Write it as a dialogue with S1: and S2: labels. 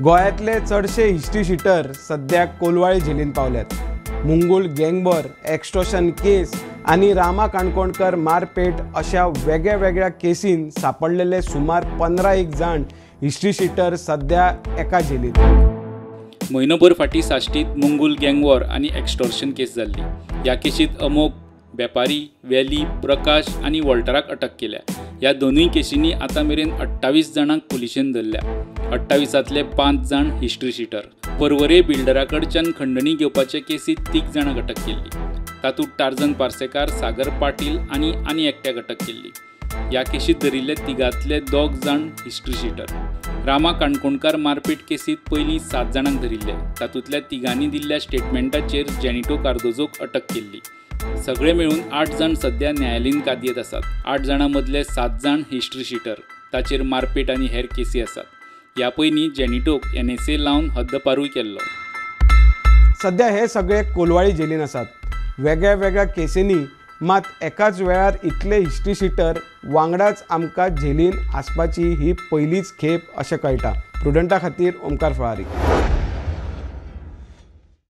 S1: गोंयांतले चडशे हिस्ट्री शिटर सद्याक कोलवाळे झेलीन पावल्यात. मुंगूल गँगवॉर, एक्स्टॉर्शन केस आनी रामा काणकोणकर मारपेट अशा वेगळ्या वेगळ्या केसीन सापडलेले सुमार 15 जाण हिस्ट्री शिटर सद्या एका झेलीत.
S2: म्हयनोभर फाटीं साश्टीत मुंगूल गँगवॉर आनी एक्स्टॉर्शन केस जाल्ली. ह्या केशींत अमोक बेपारी, वेली, प्रकाश आनी वॉल्टराक अटक केल्या. ह्या दोनूय केशींनी आतां मेरेन 28 जाणांक पुलिशेन धरल्या. 28तांतले 5 जाण हिस्ट्री शिटर. पर्वरे बिल्डरा कडच्यान खंडणी घेवपाचे केसींत 3 जाणांक अटक केल्ली. तातूंत टार्जन पार्सेकार, सागर पाटील आनी आनी एकट्याक अटक केल्ली. ह्या केशींत धरिल्ले 3गांतले 2 जाण हिस्ट्री शिटर. रामा काणकोणकार मारपेट केसींत पयलीं 7 जाणांक धरिल्ले. तातूंतल्या 3गांनी दिल्ल्या स्टेटमेंटाचेर जेनिटो कार्दोजोक अटक केल्ली. सगळे मेळून 8 जाण सद्या न्यायालयीन कादयेंत आसात. 8 जाणां मदले 7 जाण हिस्ट्री शिटर. ताचेर मारपेट आनी हेर केसी आसात. ह्या पयलीं जेनिटोक NSA लावन हद्दपारूय केल्लो.
S1: सद्या हे सगळे कोलवाळी जेलीन आसात. वेगळ्या वेगळ्या केसींनी मात एकाच वेळार इतले हिस्ट्री शिटर वांगडाच आमकां झेलीन आसपाची ही पयलीच खेप अशें कळटा. प्रुडंटा खातीर ओमकार फळारी.